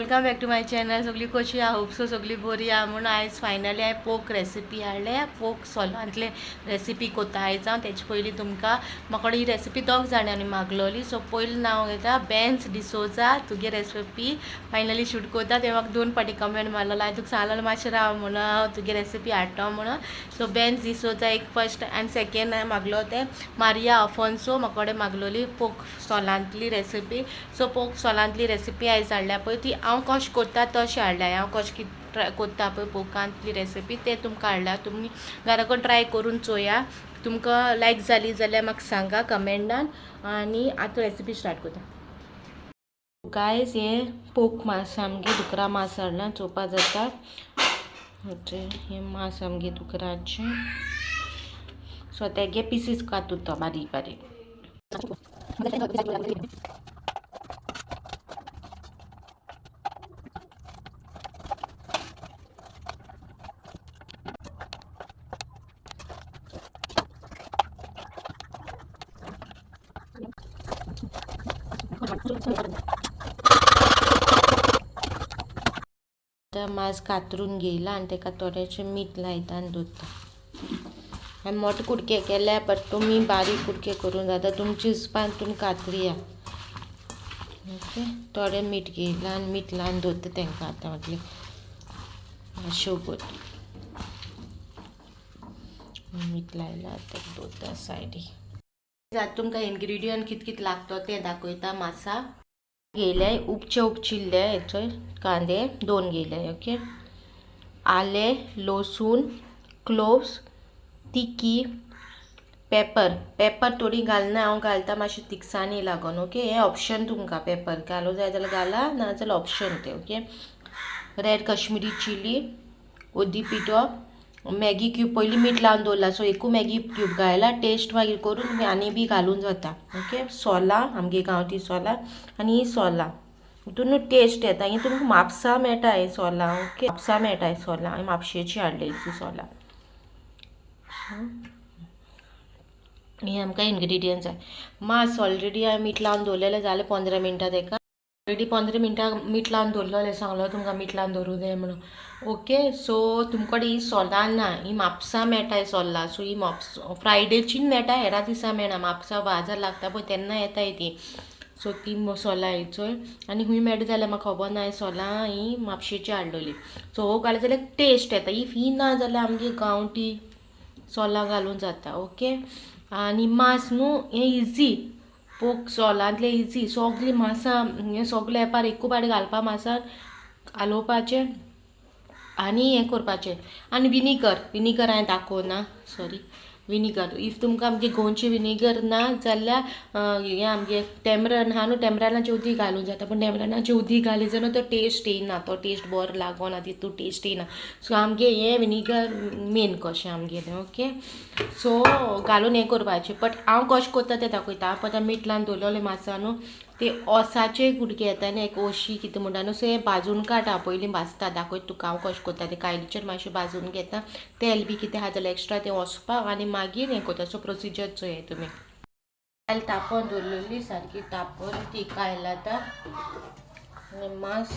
Welcome back to my channel. सगळी कशी आहा, होप सो सगळी बरी आहा म्हणून आयज फायनली हांवें पोक रेसिपी हाडल्या. पोक सोलांतले रेसिपी कोत्ता आयज हांव. तेचे पयलीं तुमकां म्हाका ही रेसिपी दोग जाणांनी मागलोली. सो पयलीं नांव घेता बेन्स डिसोजा, तुगे रेसिपी फायनली शूट कोत्ता. तें म्हाका दोन फावटी कमेंट मारलेलो, हांवें तुका सांगलेलो मातशें राव म्हणून हांव तुगे रेसिपी हाडटा म्हणून. सो बेन्स डिसोजा एक फर्स्ट आनी सेकेंड हांवें मागलो तें मारिया अफोन्सो, म्हाका कडेन मागलोली पोक सोलांतली रेसिपी. सो पोक सोलांतली रेसिपी आयज हाडल्या पळय, ती हांव कशें कोत्ता तशें हाडल्या. हांव कशें कितें ट्राय कोत्ता पळय पोकांतली रेसिपी तें तुमकां हाडल्या. तुमी घरा कडेन ट्राय करून चोया, तुमकां लायक जाली जाल्यार म्हाका सांगा कमेंटान. आनी आतां रेसिपी स्टार्ट करता. गायज, हें पोक मांस आमगे दुकरा मांस हाडलां, चोवपा जाता. हें मांस आमगे दुकराचें. सो तेगे पिसीस कातुता बारीक बारीक. आतां मांस कातरून घेयला आनी तेका थोडेशें मीठ लायता आनी दवरता. हांवें मोटे कुडके केल्या, बट तुमी बारीक कुडके करूंक जाता, तुमचे हिसपान तुमी कातरिया. ओके, थोडें मीठ घेयलां आनी मीठ लावन दवरता तेंकां आतां म्हटलें मातशें मीठ लायलां आतां दवरता सायडीक. आतां तुमकां इन्ग्रिडियंट कित कित लागता तें दाखयता. मासा घेयले उपचे उपचिल्ले हेचे कांदे दोन घेयले. ओके, आलें, लसूण, क्लोव्स, तिकी, पेपर. पेपर थोडी घालना, हांव घालता मातशें तिखसाणी लागून. ओके, हें ऑप्शन तुमकां, पेपर घालूं जाय जाल्यार घाला, ना जाल्यार ऑप्शन तें. ओके, रेड काश्मीरी चिली, ओदी पिठो, मॅगी क्यूब पयलीं मीठ लावन दवरला. सो एकू मॅगी क्यूब घायला, टेस्ट मागीर करून तुमी आनी बी घालून जाता. ओके, सोलां आमगे गांवठी सोलां आनी ही सोलां हितून न्हू टेस्ट येता. ही तुमकां म्हापसा मेळटा ही सोलां. ओके, म्हापसा मेळटा ही सोलां, हांवें म्हापशेची हाडली ही सोलां. हे आमकां इन्ग्रिडियंट्स जाय. मांस ऑलरेडी हांवें मीठ लावन दवरलेलें, जालें 15 मिनटां तेका. ऑलरेडी 15 मिनटां मीठ लावन दवरलेलें, सांगलो तुमकां मीठ लावन दवरूं जाय म्हणून. ओके, सो तुमकडे ही सोलां ना, ही म्हापसा मेळटा सोलां. सो ही म्हापसा फ्रायडेची मेळटा, हेरा दिसा मेळना. म्हापसा बाजार लागता पळय तेन्ना येताय ती. सो ती सोलां चोय आनी खूंय मेळटा जाल्यार म्हाका खबर ना. सोलां ही म्हापशेची हाडलेली. सो हो घालें जाल्यार टेस्ट येता. If ही ना जाल्यार आमगे गांवठी सोलां घालून जाता. ओके, आनी मांस न्हू हें इजी, पोक सोलांतलें इजी. सगलीं मासां हें सगलें एपार एकू पाटी घालपा, मासान हालोवपाचें आनी हें करपाचें. आनी विनीगर, विनीगर हांवें दाखोवना, सॉरी. विनीगर if तुमकां आमगे गोंयचें विनीगर ना जाल्यार हें आमगे टेमरन आहा न्हू, टेमरानाचें उदीक घालूंक जाता. पूण टेमरानाचें उदीक घाली जाल्यार तो टेस्ट येयना, तो टेस्ट बरो लागना, तितू टेस्ट येयना. सो आमगे हें विनीगर मेन कशें आमगेलें. ओके, सो घालून हें करपाचें. बट हांव कशें करता तें दाखयता. हांव पळय मीठ लावन दवरलेलें मासा न्हू, ते ओसाचे कुडके येता न्ही, एक ओशी कितें म्हणटा न्हू. सो हें भाजून काडटा, पयलीं भाजता, दाखयता तुका हांव कशें करता तें. कायलीचेर मातशें भाजून घेता, तेल बी कितें आहा जाल्यार एक्स्ट्रा तें वचपाक, आनी मागीर हें करता. सो प्रोसिजर चोया तुमी. कायल तापोवन दवरलेली, सारकी तापोवन ती कायल आतां आनी मांस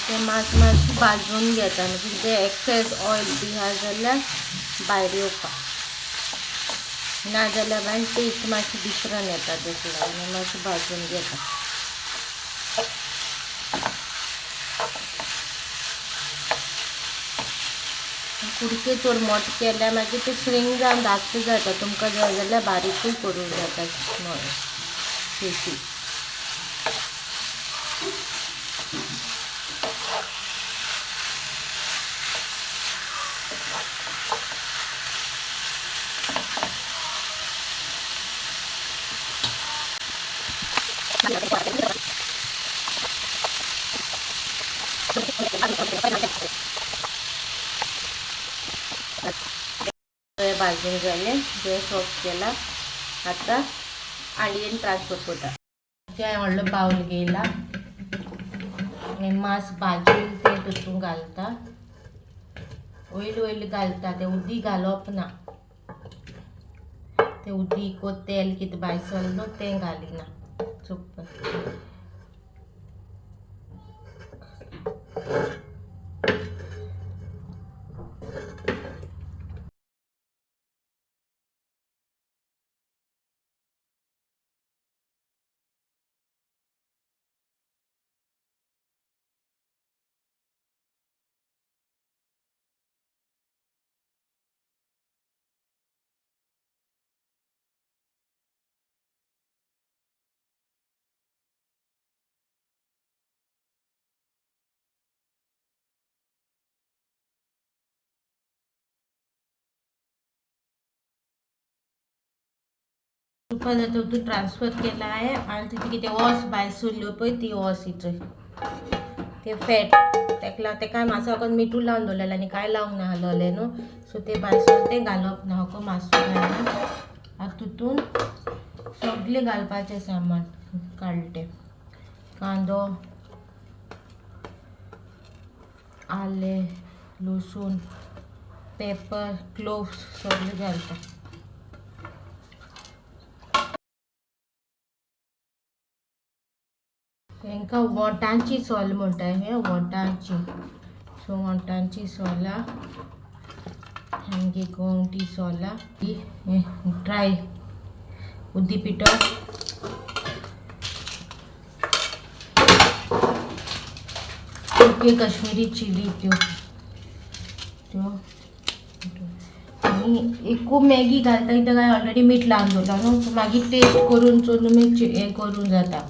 तें मांस मातशें भाजून घेता, म्हणजे तें एक्सेस ऑयल बी आहा जाल्यार भायर येवपाक, ना जाल्यार मागीर टेस्ट मातशी डिफरंट येता. तेका लागून मातशें भाजून घेता. कुडके चड मोटे केल्यार मागीर ते श्रिंक जावन धाकटे जाता. तुमकां जाय जाल्यार बारीकूय करूंक जाता स्मॉल पीसीस. भाजून जालें, गॅस ऑफ केला. आतां हांडयेन ट्रान्सफर करता. हांवें व्हडलो बावल घेयला आनी मांस भाजून तें तितून घालता. वयलें वयलें घालता, तें उदीक घालप ना. ते उदीक वो तेल कितें भायर सरलें न्हू तें घालिना चोवपा. तुपान आतां तूं ट्रान्सफर केला आहे आनी तितून कितें ओस भायर सरल्यो पळय ती ओस हिचो ते फॅट तेका तेका मातसो अकत मिठू लावन दवरलेलें आनी कांय लावंक ना आहलोलें न्हू, सो ते भायर सरलें तें घालप ना, हको मातसो घालना. आतां तितून सगळें घालपाचें सामान काडलें तें, कांदो, आलें, लसूण, पेपर, क्लोव्स सगळें घालता. हेंकां वोटांची सोल म्हणटा, हें वोटांची. सो वोटांची सोलां, आमगे गोंवटी सोलां, ड्राय उद्दी पिठो, सुके काश्मीरी चिली त्यो त्यो आनी एकू मॅगी घालता कित्याक हांवें ऑलरेडी मीठ लावन दवरलां न्हू, सो मागीर टेस्ट करून चोवन तुमी हें करूंक जाता.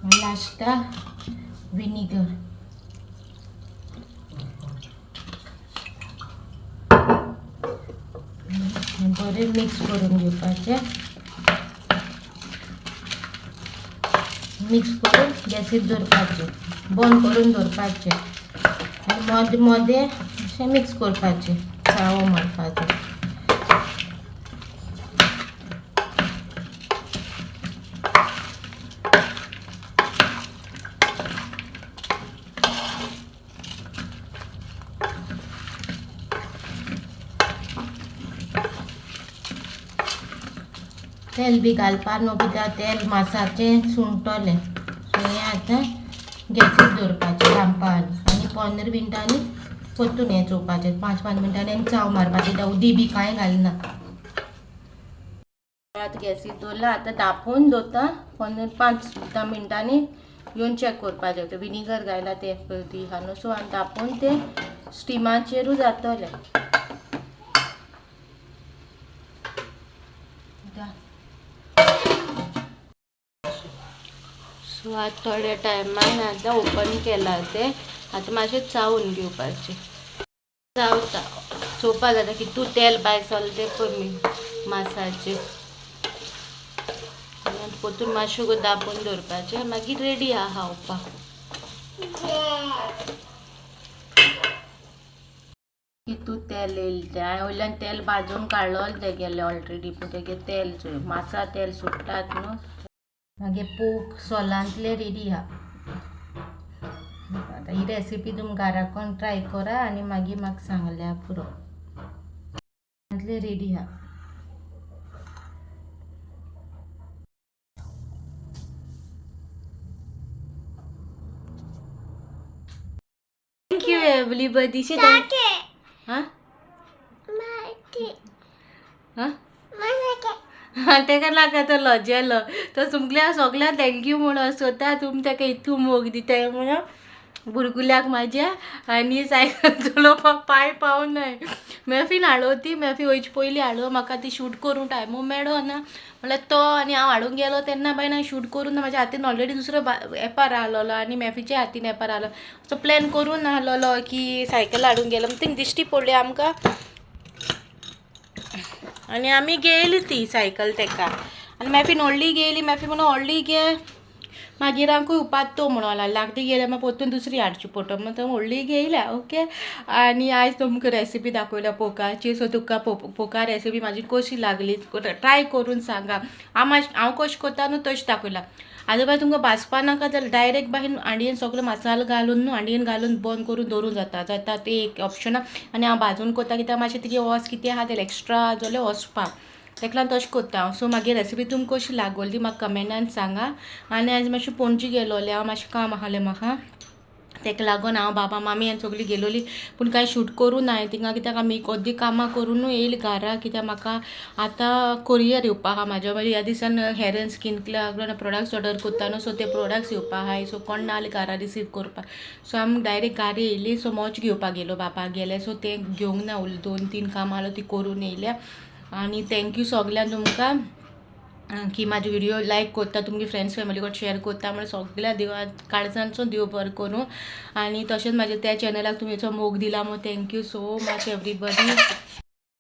लास्टाक विनीगर. बरें मिक्स करून घेवपाचें. मिक्स करून गॅसीर दवरपाचें, बंद करून दवरपाचें आनी मदें मदें अशें मिक्स करपाचें, चावो मारपाचो. तेल बी घालपा न्हू कित्याक तेल मासाचें सुंटोलें. सो हें आतां गॅसीर दवरपाचें धांपान आनी 15 मिनटांनी परतून हें चोवपाचें, 5-5 मिनटांनी आनी चाव मारपाचें, उदी बी कांय घालना. आतां गॅसीर दवरलां, आतां धांपून दवरता 5-10 मिनटांनी येवन चॅक करपाचें. तें विनीगर घायला तें उदी आहा न्हू, सो आनी धांपून तें स्टिमाचेरूय जातलें. सो आतां थोड्या टायमान आतां ओपन केलां तें, आतां मातशें चावून घेवपाचें. चावता चोवपा जाता कितू तेल भायर सरलें तें पळय मासाचें. आनी परतून मातशें दापून दवरपाचें, मागीर रेडी आहा खावपाक. कितू तेल येयलें तें, हांवें वयल्यान तेल भाजून काडलोलें तेगेलें ऑलरेडी, पूण तेगे तेल मासा तेल सुट्टात न्हू. मागीर पोक सोलांतले रेडी आहा. आतां ही रेसिपी तुमी घराकोन ट्राय करा आनी मागीर म्हाका सांगल्यार पुरो. रेडी आहा. Thank you everybody. हां हां तेका नाका तो लजेलो, तो तुमगल्या सगळ्यांक thank you म्हणून सोदता, तुमी तेका इतू मोग दिताय म्हणून बुरगुल्याक म्हाज्या. आनी सायकल चलोवपाक पांय पावनाय. मॅफीन हाडलो ती, मॅफी वयचे पयलीं हाडलो, म्हाका ती शूट करूंक टायमू मेळो ना, म्हणल्यार तो आनी हांव हाडूंक गेलो तेन्ना बाय ना शूट करूं ना, म्हाज्या हातीन ऑलरेडी दुसरो एपार आहलोलो आनी मॅफीच्या हातीन एपार आहलो, सो प्लॅन करून आहलोलो की सायकल हाडूंक गेलो, थिंग दिश्टी पडली आमकां आनी आमी घेयली ती सायकल तेका. आनी मॅफीन व्हडली घेयली, मॅफी म्हणून व्हडली घे, मागीर आमकां उपात म्हणून लागलो. धाकटी घेयल्या मागीर परतून दुसरी हाडची पडटली म्हणून व्हडली घेयल्या. ओके, आनी आयज तुमकां रेसिपी दाखयल्या पोकाची. सो तुका पोका रेसिपी म्हाजी कशी लागली ट्राय करून सांगा. हांव हांव कशें करता न्हू तशें दाखयला. आतां बाय तुमकां भाजपा नाका जाल्यार डायरेक्ट बाय हांडयेन सगलो मसालो घालून न्हू हांडयेन घालून बंद करून दवरूं जाता जाता ते एक ऑप्शन. आनी हांव भाजून करता कित्याक मातशें तुगे वोस कितें आहा तें एक्स्ट्रा जाल्यार वचपाक तेका लागून तशें करता हांव. सो मागीर रेसिपी तुमकां कशी लागोली ती म्हाका कमेंटान सांगा. आनी आयज मातशें पणजे गेलोलें हांव, मातशें काम आसलें म्हाका, तेका लागून हांव बाबा मामी आनी सगळीं गेलोली. पूण कांय शूट करूं ना थिंगा कित्याक आमी अर्दी कामां करुनूय येयली घरा कित्याक म्हाका आतां कोरियर येवपा आहा म्हाज्या. मागीर ह्या दिसान हेर एंड स्कीन लागून प्रोडक्ट्स ऑर्डर करता न्हू, सो ते प्रोडक्ट्स येवपा आहाय. सो कोण ना जालें घरा रिसीव करपाक, सो आमी डायरेक्ट घरा येयली. सो मोच घेवपाक गेलो बाबा गेले, सो ते घेवंक ना उरलें. 2-3 कामां आसलो ती करून येयल्या. आनी thank you सगल्यांक तुमकां की म्हाजे व्हिडियो लायक करता, तुमगे फ्रेंड्स फॅमिली कडेन शेअर करता म्हळ्यार सगळ्या देवा काळजांचो देव बरें करूं. आनी तशेंच म्हाज्या त्या चॅनलाक तुमी मोग दिला म्हूण thank you so much everybody.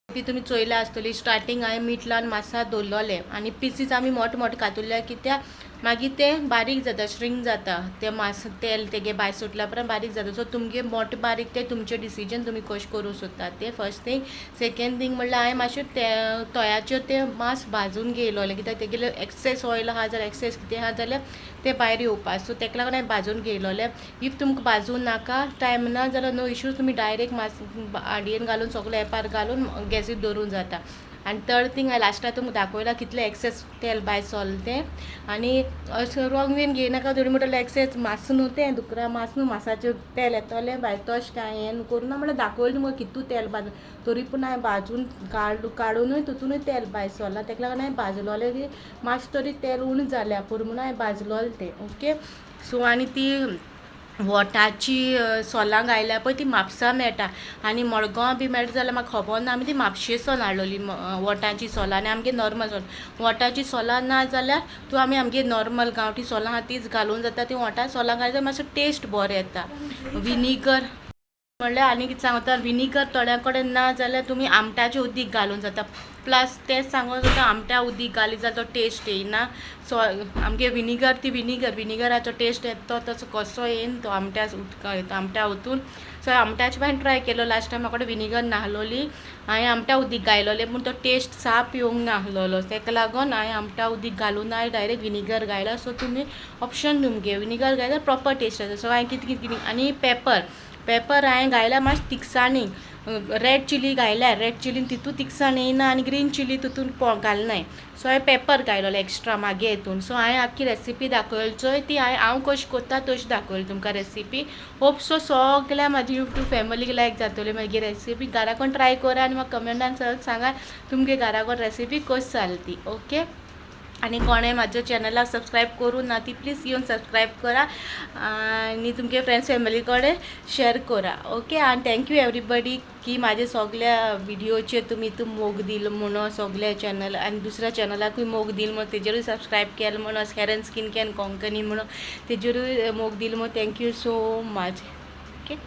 ती तुमी चोयल्या आसतली. स्टार्टींग हांवें मीठ लावन मासा दवरलोलें आनी पिसीस आमी मोटे मोटे कातुरल्या कित्याक मागीर तें बारीक जाता, श्रिंक जाता तें मास, तेल तेगे भायर सुटल्या उपरांत बारीक जाता. सो तुमगे मोटे बारीक तें तुमचें डिसिजन, तुमी कशें करूंक सोदता तें फर्स्ट थींग. सेकेंड थींग म्हणल्यार हांवें मातशें ते तोयाचेर तें मांस भाजून घेयलोलें कित्याक तेगेलें एक्सेस ऑयल आहा जाल्यार, एक्सेस कितें आहा जाल्यार तें भायर येवपा, सो तेका लागून हांवें भाजून घेयलोलें. If तुमकां भाजूं नाका, टायम ना जाल्यार नो इशूज, तुमी डायरेक्ट मांस हांडयेन घालून सगळें एपार घालून गॅसीर दवरूंक जाता. आनी थर्ड थींग हांवें लास्टाक तुमकां दाखयलां कितलें एक्सेस तेल भायर सोल्लें तें. आनी अशें रोंग वेन घेयनाका, थोडी म्हणटलें एक्सेस मास न्हू तें दुकरा मास न्हू, मासाचें तेल येतलें भायर, तशें कांय हें करूं ना. म्हणल्यार दाखयलें तुमकां कितू तेल भाजून, तरी पूण हांवें भाजून काडुनूय तितूनय तेल भायर सरलां. तेका लागून हांवें भाजलोलें की मातशें तरी तेल उणें जाल्यार पुरो म्हणून हांवें भाजलोलें तें. ओके, सो आनी ती वोटाची सोलां घायल्या पळय ती म्हापसा मेळटा आनी मडगांव बी मेळटा जाल्यार म्हाका खबर ना. आमी ती म्हापशेसून हाडलोली वोटाची सोलां आनी आमगे नॉर्मल सोलां. वोटाची सोलां ना जाल्यार तूं आमी आमगे नॉर्मल गांवठी सोलां आहा तीच घालूंक जाता. ती वोटा सोलां घातल्यार मातसो टेस्ट बरो येता. विनीगर म्हणल्यार आनी कितें सांगता, विनीगर थोड्या कडेन ना जाल्यार तुमी आमटाचें उदीक घालूंक जाता. प्लस तेंच सांगूंक जाता, आमटा उदीक घालीत जाल्यार तो टेस्ट येयना. सो आमगे विनीगर ती विनीगराचो टेस्ट येता तो तसो कसो येयना तो आमट्या उदका आमट्या ओतून. सो आमट्याचे हांवें ट्राय केलो लास्ट टायम, म्हाका विनीगर नाहलोली, हांवें आमट्या उदीक घायलोलें पूण तो टेस्ट साप येवंक नाहलोलो. तेका लागून हांवें आमटा उदीक घालून हांवें डायरेक्ट विनीगर घायला. सो तुमी ऑप्शन तुमगे, विनीगर घायल्यार प्रोपर टेस्ट येता. सो हांवें कितें कितें कितें आनी पेपर पेपर हांवें घायल्या मातशें तिखसाणीक. रेड चिली घायल्या, रेड चिलीन तितू तिखसाण येयना आनी ग्रीन चिली तितून घालनाय. सो हांवें पेपर घायलोलो एक्स्ट्रा मागीर हितून. सो हांवें आख्खी रेसिपी दाखयली चोय ती हांवें हांव कशी करता तशी दाखयली तुमकां रेसिपी. होप सो सगल्या म्हाजी यूट्यूब फॅमिलीक लायक जातली मागीर रेसिपी. घराकोन ट्राय करा आनी म्हाका कमेंटान सांगा तुमगे घराकोन रेसिपी कशी जाली ती. ओके, आनी कोणें म्हाज्या चॅनलाक सबस्क्रायब करूं ना ती प्लीज येवन सबस्क्रायब करा आनी तुमगे फ्रेंड्स फॅमिली कडेन शेअर करा. ओके, आनी thank you everybody की म्हाज्या सगल्या विडियोचेर तुमी इतू मोग दिलो म्हणून सगल्या चॅनल आनी दुसऱ्या चॅनलाकूय मोग दिलो म्हणून तेजेरूय सबस्क्रायब केलें म्हणून, हेर एंड स्कीन केअर कोंकणी म्हणून तेजेरूय मोग दिलो म्हणून thank you so much. Okay,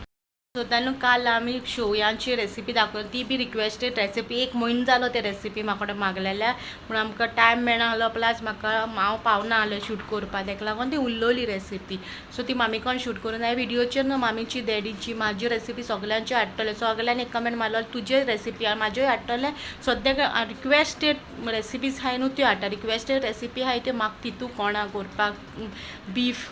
so न्हू काल आमी शेवयांची रेसिपी दाखयली, ती बी रिक्वेस्टेड रेसिपी. एक म्हयनो जालो ते रेसिपी म्हाका मागलेल्या, पूण आमकां टायम मेळना आहलो, प्लस म्हाका हांव पावना आहलें शूट करपाक, तेका लागून ती उरलोली रेसिपी. सो ती मामी कोण शूट करून हांवें व्हिडियोचेर न्हू मामीची डॅडीची म्हाजी रेसिपी सगल्यांची हाडटले. सगल्यांनी एक कमेंट मारलो तुजे रेसिपी आनी म्हाज्योय हाडटले. सद्याक रिक्वेस्टेड रेसिपीज आहाय न्हू त्यो हाडटा. रिक्वेस्टेड रेसिपी आहाय त्यो म्हाका तितू कोणा करपाक. बीफ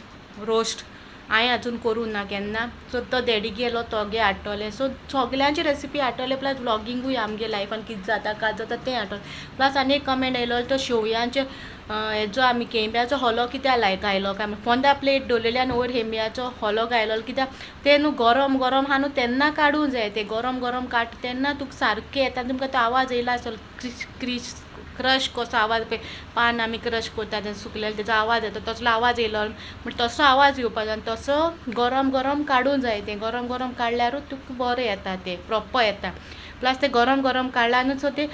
रोस्ट हांवें अजून करूं ना केन्ना, सो तो डॅडी गेलो तोगे हाडटले. सो सगल्यांची रेसिपी हाडटले, प्लस व्लॉगिंगूय आमगे लायफान कितें जाता कांय जाता तें हाडटले. प्लस आनी एक कमेंट येयलो तो शेवयांचे हेजो आमी केंब्याचो होलो कित्याक लाय घायलो काय म्हण. पोंदा प्लेट दवरलेली आनी वयर हेंब्याचो होलो घायलो कित्याक तें न्हू गरम गरम आहा न्हू तेन्ना काडूं जाय. तें गरम गरम काडटा तेन्ना तुका सारकें येता आनी तुमकां तो आवाज येयला आसतलो क्रिश क्रिश क्रश कसो आवाज पळय, पान आमी क्रश करता तें सुकलेलें तेजो आवाज येता तसलो आवाज येयलो म्हण तसो आवाज येवपा जाय आनी तसो गरम गरम काडूं जाय. तें गरम गरम काडल्यारूच तुका बरें येता, तें प्रोपर येता. प्लस तें गरम गरम काडला न्हू सो तें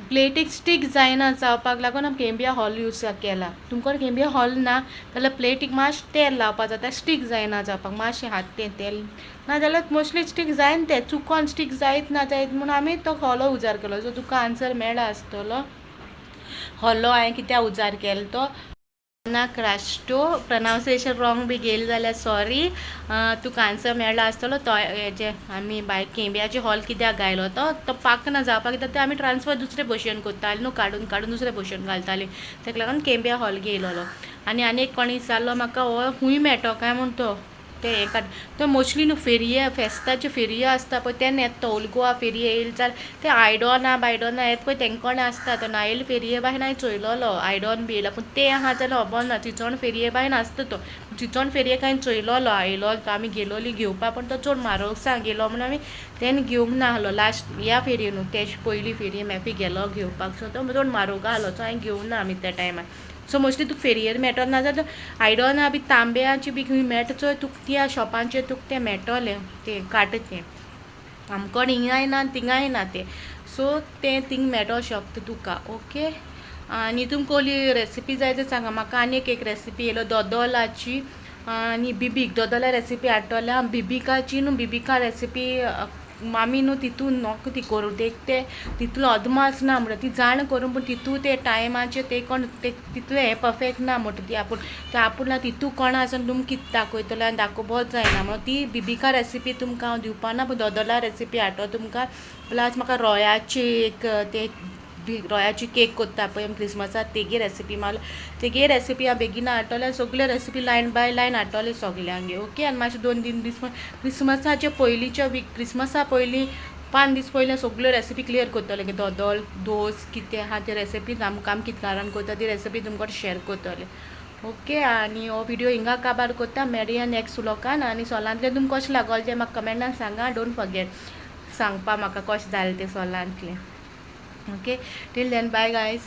प्लेटीक स्टीक जायना जावपाक लागून आमी केंबिया हॉल यूज केला. तुमकां केंबिया हॉल ना जाल्यार प्लेटीक मातशें तेल लावपा जाता, स्टीक जायना जावपाक मातशें हात तें तेल ना जाल्यार मोस्टली स्टीक जायना, तें चुकोन स्टीक जायत ना जायत म्हूण आमी तो होलो उजार केलो. सो तुका आन्सर मेळ्ळा आसतलो होलो हांवें कित्याक उजार केलो तो. ना क्रास्टो प्रनावंसिएशन रॉंग बी गेले जाल्यार सॉरी. तुका आन्सर मेळ्ळा आसतलो. तो हेजे आमी बाय केंब्याचे हॉल कित्याक घायलो, तो तो पाकना जावपाक कित्याक ते आमी ट्रान्सफर दुसरे भशेन करताले न्हू, काडून काडून दुसरे भशेन घालताली, ताका लागून केंब्या हॉल घेयलोलो. आनी आनी एक कोणी विचारलो म्हाका, हो खूंय मेळटो काय म्हूण. तो ते हें काड, तो मोस्टली न्हू फेरये, फेस्ताच्यो फेरयो आसता पळय तेन्ना येता तो. ओल्ड गोवा फेरये येयले जाल्यार ते आयडोना बायडोना येता पळय, तेंकोण आसता तो. नायल फेरये बायन हांवें चोयलोलो, आयडोन बी येयला, पूण ते आहा जाल्यार खबर ना. चिंचोण फेरये बायन आसता तो. चिंचोण फेरयेक हांवें चोयलोलो, आयलो तो, आमी गेलोली घेवपा, पूण तो चड म्हारोग गेलो म्हणून आमी तेन्ना घेवंक ना आहलो. लास्ट ह्या फेरये न्हू, तेज पयली फेरये मेपी गेलो घेवपाक, सो तो चड म्हारोग आहलो, सो हांवें घेवंक ना आमी त्या टायमार. सो मोस्टली तुका फेरयेर मेळटलो, नाजाल्यार आयडोना बी तांब्याची बी खंय मेळटा चोय तुका, त्या शॉपांचेर तुका तें मेळटलें, तें काट. तें आमकोण हिंगाय ना, थिंगाय ना तें, सो तें थिंग मेळटो शकता तुका. ओके, आनी तुमकां कसली रेसिपी जाय ते सांगा म्हाका. आनी एक एक रेसिपी येयलो दोदोलाची आनी बिबीक. दोदोला रेसिपी हाडटलें हांव. बिबिकाची न्हू, बिबिका रेसिपी मामी न्हू तितून नोक ती करूं ते ते तितलो अदमास ना म्हणटा ती जाण करूं, पूण तितू ते टायमाचेर ते कोण ते तितलें हें परफेक्ट ना म्हणटा ती. आपूण ते आपूण ना तितू कोणा आसून तुमकां कितें दाखयतलो आनी दाखोवपाक जायना म्हणून ती बिबिका रेसिपी तुमकां हांव दिवपा ना, पूण दोदोला रेसिपी हाडटलो तुमकां. प्लस म्हाका रोयाची एक ते रोयाची केक कोत्ता पळय आमी क्रिसमसाक, तेगे रेसिपी मागले, तेगे रेसिपी हांव बेगीन हाडटलें. सगळे रेसिपी लायन बाय लायन हाडटलें सगल्यांगे. ओके, आनी मातशें 2-3 दीस क्रिसमसाचे पयलींच्या वीक, क्रिसमसा पयलीं 5 दीस पयलीं सगल्यो रेसिपी क्लियर करतलें की दोदोल, दोस कितें आहा ते रेसिपी आमकां आमी कितें घरान करता ती रेसिपी तुमकां शेअर करतलें. ओके, आनी हो विडियो हिंगा काबार करता. मेळया नेक्स्ट व्लॉगान. आनी सोलांतलें तुमकां कशें लागोलें तें म्हाका कमेंटान सांगा. Don't forget सांगपा म्हाका कशें जालें तें सोलांतलें. Okay, till then, bye guys.